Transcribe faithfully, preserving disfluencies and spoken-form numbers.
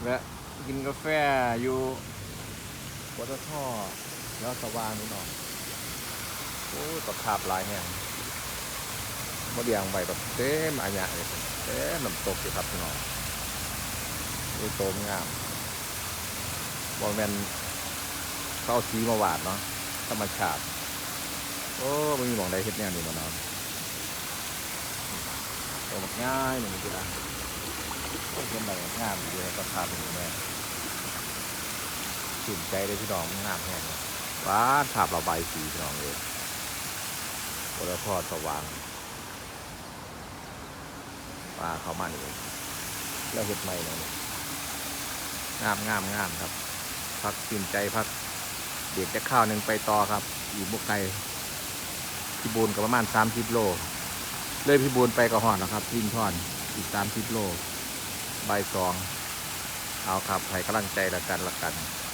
แวะกินกาแฟอยู่ ปตท แถวสว่างพี่น้อง โอ้ย ปลาคาร์ปหลายแฮง บ่เลี้ยงไว้แบบเต็มอะหยะเลย เต็มน้ำตกอยู่ครับพี่น้อง โอ้ย โตงาม บ่แม่นเขาเอาสีมาหวาดเนาะ ธรรมชาติ โอ้ บ่มีหม่องใดเฮ็ดแนวนี้บ่เนาะ โตบักง่ายหนึ่งทีละ โอ้ย เห็นใบงามอยู่เลย ปลาคาร์ปอยู่แม่ ชื่นใจเลยพี่น้อง มันงามแฮงเลย ว้าด ภาพระบายสีพี่น้องเลย ปตท สว่าง ปลาเข้ามานี่ แล้วเฮ็ดใหม่แล้วนี่ งาม งาม งามครับ พักชื่นใจ พักเบรกจักคราวหนึ่งไปต่อครับ อีกบ่ไกล พิบูลก็ประมาณสามสิบโล เลยพิบูลไปก็ฮอดแล้วครับ สิรินธร อีกสามสิบโล บ่ายสอง เอาครับ ให้กำลังใจละกันละกัน